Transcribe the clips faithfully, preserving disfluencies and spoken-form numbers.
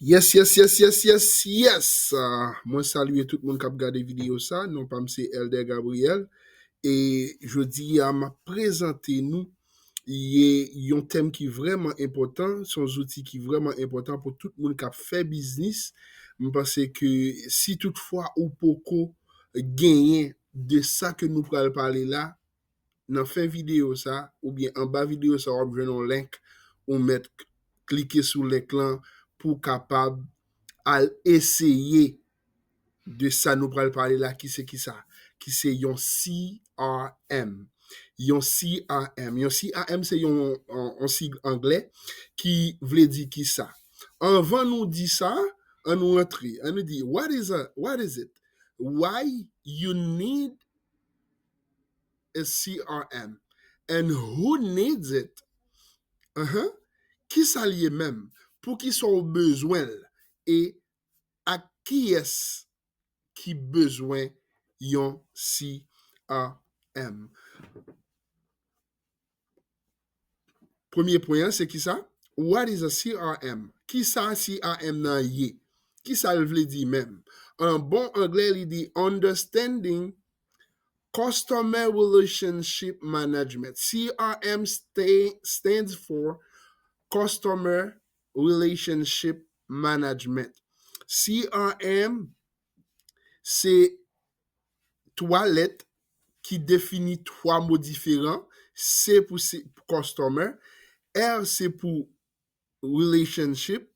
Yes, yes, yes, yes, yes, yes. Ah, mwen salye tout moun k ap gade videyo sa. Non pa m se Elder Gabriel. E jodi a, m ap prezante nou ye yon tèm ki vrèman enpòtan. Se yon zouti ki vrèman enpòtan pou tout moun k ap fè biznis. M panse ke si toutfwa ou poko genyen de sa ke nou pral pale la, nan fen videyo sa, oubyen anba videyo sa, w ap jwenn yon link, ou mèt klike sou link lan pou w kapab al eseye de sa nou pral pale la, ki se ki sa? Ki se yon C R M. Yon C R M. Yon C R M se yon, yon, yon sig anglè ki vle di ki sa? Anvan nou di sa, an nou rantre. An nou di, what is a, what is it? Why you need a C R M? And who needs it? Uh-huh. Ki sa l ye menm? Pou ki sa w bezwen l? E ak kiyès ki bezwen yon C R M? Premye pwen an, se ki sa? What is a C R M? Ki sa C R M nan ye? Ki sa l vle di menm? An bon anglè, li di Understanding Customer Relationship Management. C R M stay, stands for Customer Relationship Management. C R M, se twa lèt ki defini twa mo diferan. C pou, se pou customer, R se pou relationship,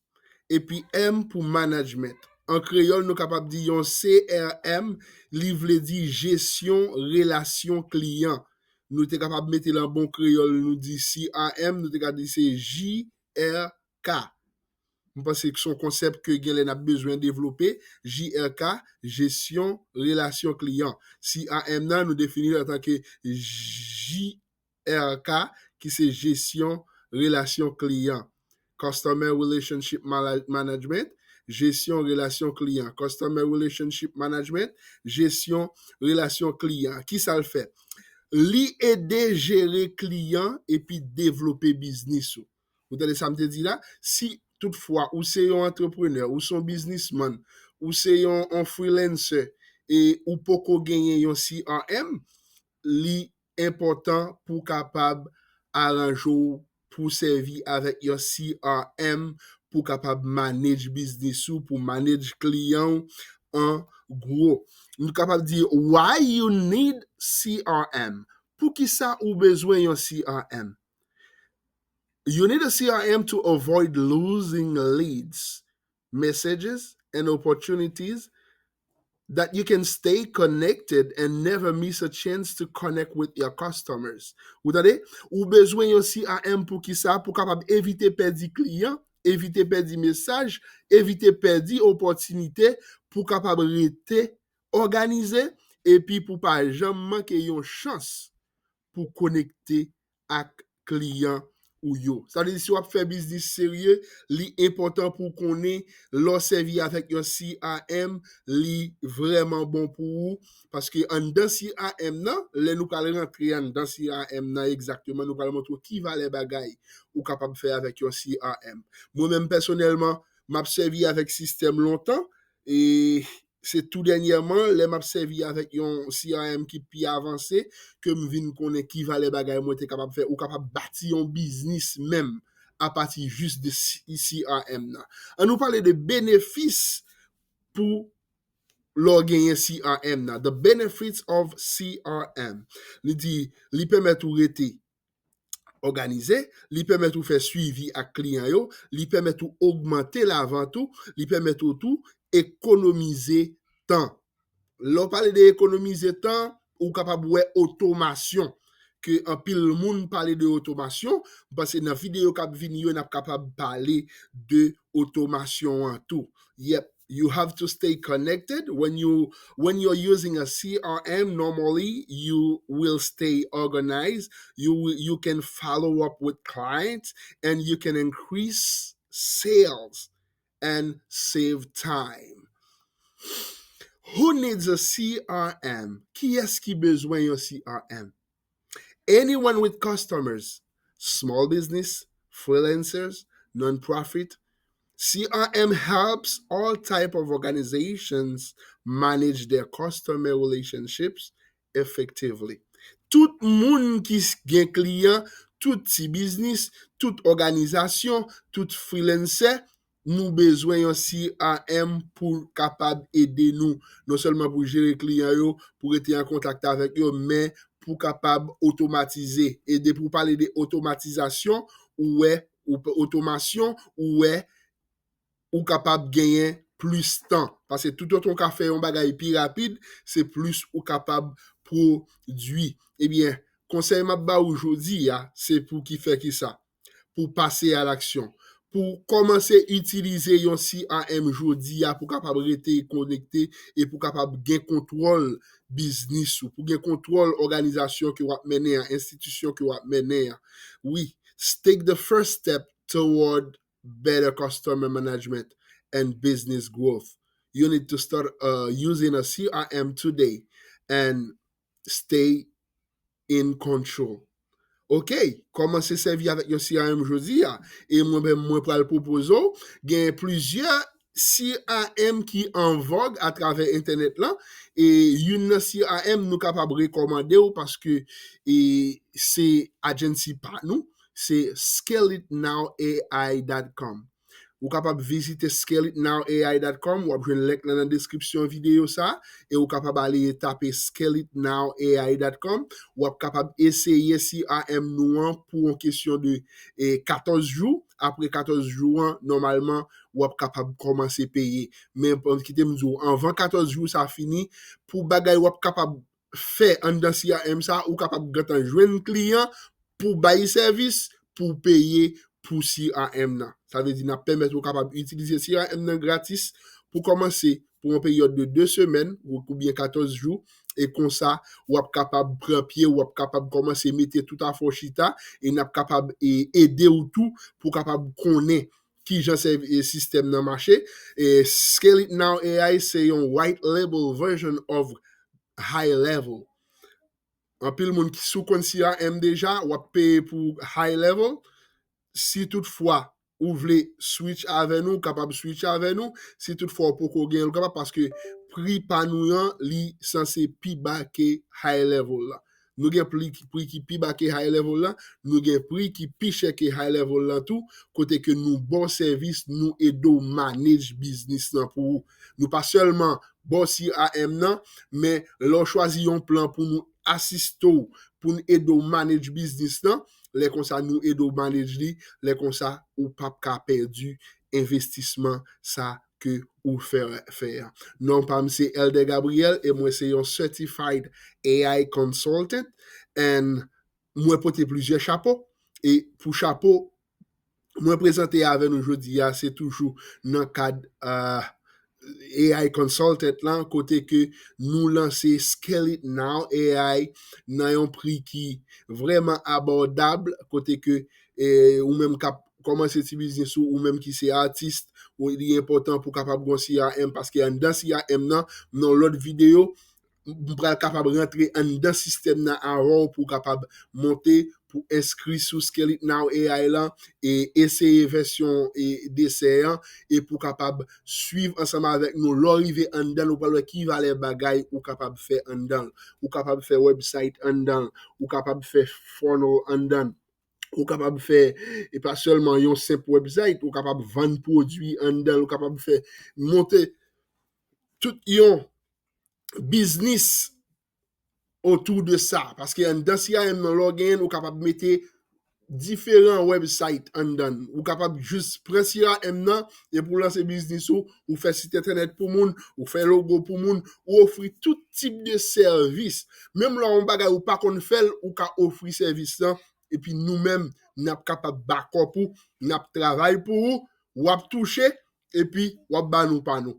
epi M pou management. An kreyòl, nou kapab di yon C R M, li vle di jesyon relasyon kliyan. Nou te kapab mete l an bon kreyòl, nou di C R M, nou te ka di se J R K. M panse ke se yon konsèp ke genlè n ap bezwen devlope, J R K, jesyon relasyon kliyan. C R M nan, nou defini l antanke J R K, ki se jesyon relasyon kliyan. Customer Relationship Mana-, Management, jesyon relasyon kliyan. Customer Relationship Management, jesyon relasyon kliyan. Ki sa l fè? Li ede jere kliyan epi devlope biznis ou. Ou tande sa m te di la? Si toutfwa ou se yon antreprenè, ou se yon biznismann, ou se yon, yon freelancer, e ou poko genyen yon C R M, li enpòtan pou w kapab aranje w pou w sèvi avèk yon C R M pou w kapab manage biznis ou, pou manage kliyan w an gwo. Nou kapab di, why you need C R M? Poukisa ou bezwen yon C R M? You need a C R M to avoid losing leads, messages, and opportunities that you can stay connected and never miss a chance to connect with your customers. Ou tande? Ou bezwen yon C R M pou ki sa? Pou kapab evite pèdi kliyan, evite pèdi mesaj, evite pèdi opòtinite, pou kapab rete òganize, epi pou pa janm manke yon chans pou konekte ak kliyan ou yo. Sa vle di, si w ap fè biznis serye, li enpòtan pou w konnen lè w sèvi avèk yon C R M, li vrèman bon pou ou. Paske anndan C R M nan, lè nou pral rantre anndan C R M nan egzakteman, nou pral montre w ki valè bagay ou kapab fè avèk yon C R M. Mwen menm pèsonèlman, m ap sèvi avèk sistèm lontan, e se tou dènyèman, lè m ap sèvi avèk yon C R M ki pi avanse, ke m vin konnen ki valè bagay mwen te kapab fè. Ou kapab bati yon biznis menm apati jis de C-, C R M nan. An nou pale de benefis pou lè w genyen C R M nan. The benefits of C R M. Li di, li pèmèt ou rete òganize, li pèmèt ou fè swivi ak kliyan yo, li pèmèt ou ogmante lavant ou, li pèmèt ou tou ekonomize tan. Lè w pale de ekonomize tan, ou kapab wè otomasyon, ke anpil moun pale de otomasyon, m panse nan videyo k ap vini yo, n ap kapab pale de otomasyon an tou. Yep, you have to stay connected when you, when you're using a C R M. Normally, you will stay organized. You will, you can follow up with clients and you can increase sales and save time. Who needs a C R M? Kiyès ki bezwen yon C R M? Anyone with customers, small business, freelancers, non-profit, C R M helps all type of organizations manage their customer relationships effectively. Tout moun ki gen kliyan, tout ti biznis, tout òganizasyon, tout freelancer, nou bezwen yon C R M pou kapab ede nou, non sèlman pou jere kliyan yo, pou rete an kontak avèk yo, men pou kapab otomatize. E depi w pale de otomatizasyon, ou wè, ou otomasyon, ou wè, ou kapab genyen plis tan. Paske toutotan w ka fè yon bagay pi rapid, se plis ou kapab pwodui. Ebyen, konsèy m ap ba ou jodi a, se pou ki fè ki sa? Pou pase a laksyon. Pou kòmanse itilize yon C R M jodi a pou kapab rete konekte e pou kapab gen kontwòl biznis ou, pou gen kontwòl òganizasyon ke w ap mennen an, enstitisyon ke w ap mennen an. Wi, take the first step toward better customer management and business growth. You need to start uh, using a C R M today and stay in control. Ok, kòmanse sèvi avèk yon C R M jodi a. E mwen menm, mwen pral pwopoze w, gen plizyè C R M ki an vòg atravè entènèt lan. E youn nan C R M nou kapab rekòmande w paske e, se agency pa nou, se scale it now A I dot com. Ou kapab vizite scale it now A I dot com, w ap jwenn link lan nan deskripsyon videyo sa, e ou kapab ale tape scale it now A I dot com, w ap kapab eseye C R M nou an pou yon kesyon de e, katòz jou, apre katòz jou an, nòmalman, w ap kapab kòmanse peye. Men kite m di w, anvan katòz jou sa fini, pou bagay w ap kapab fè anndan C R M sa, ou kapab gentan jwenn kliyan pou bay sèvis, pou peye pou C R M nan. Sa vle di n ap pèmèt ou kapab itilize C R M nan gratis pou kòmanse pou yon peryòd de de semèn ou- oubyen katòz jou. E konsa, w ap kapab pran pye, w ap kapab kòmanse mete tout afè w chita, e n ap kapab e, ede w tou pou w kapab konnen kijan sèvi e, sistèm nan mache. E Scale It Now A I se yon white label version of High Level. Anpil moun ki sou konn C R M deja, w ap peye pou High Level. Si toutfwa ou vle switch avè nou, ou kapab switch avè nou. Si toutfwa ou poko gen, ou kapab, paske pri pa nou an, li sanse pi ba ke High Level la. Nou gen pri, pri ki pi ba ke High Level la, nou gen pri ki pi chè ke High Level la tou, kote ke nou ba w sèvis, nou ede w manage biznis lan pou ou. Nou pa sèlman ba w C R M nan, men lè w chwazi yon plan pou nou asiste w, pou n ede w manage biznis lan, lè konsa nou ede w manage li, lè konsa ou p ap ka pèdi envestisman sa ke ou fè, fè a. Non pa m se Elder Gabriel e mwen se yon certified A I consultant and mwen pote plizyè chapo e pou chapo mwen prezante avè nou jodi a se toujou nan kad uh, A I consultant lan kote ke nou lanse Scale It Now A I nan yon pri ki vrèman abòdab kote ke e, ou menm k ap kòmanse ti biznis ou, ou menm ki se atis, ou, li enpòtan pou w kapab gen C R M, paske anndan C R M nan, nan lòt videyo, m pral kapab rantre anndan sistèm nan avè w pou w kapab monte, pou enskri sou Scale It Now A I lan, e eseye vèsyon e, desè an, e pou w kapab swiv ansanm avèk nou. Lè w rive anndan l, ou pral wè ki valè bagay ou kapab fè anndan l. Ou kapab fè website anndan l, ou kapab fè funnel anndan l. Ou kapab fè, e pa sèlman yon senp website, ou kapab vann pwodui anndan l, ou kapab fè monte tout yon biznis otou de sa. Paske anndan C R M nan, lè w genyen l, ou kapab mete diferan website anndan l. Ou kapab jis pran C R M nan epi w lanse biznis ou, ou fè sit entènèt pou moun, ou fè logo pou moun, ou ofri tout tip de sèvis. Menm lè yon bagay ou pa konn fè l, ou ka ofri sèvis lan, epi nou menm, n ap kapab bakòp ou, n ap travay pou ou, w ap touche, epi w ap ba nou pa nou.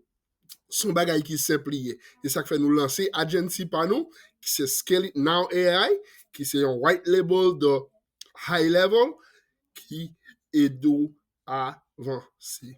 Se yon bagay ki senp li ye. Se sa k fè nou lanse agency pa nou, ki se Scale It Now A I, ki se yon white label de High Level, ki ede w avanse.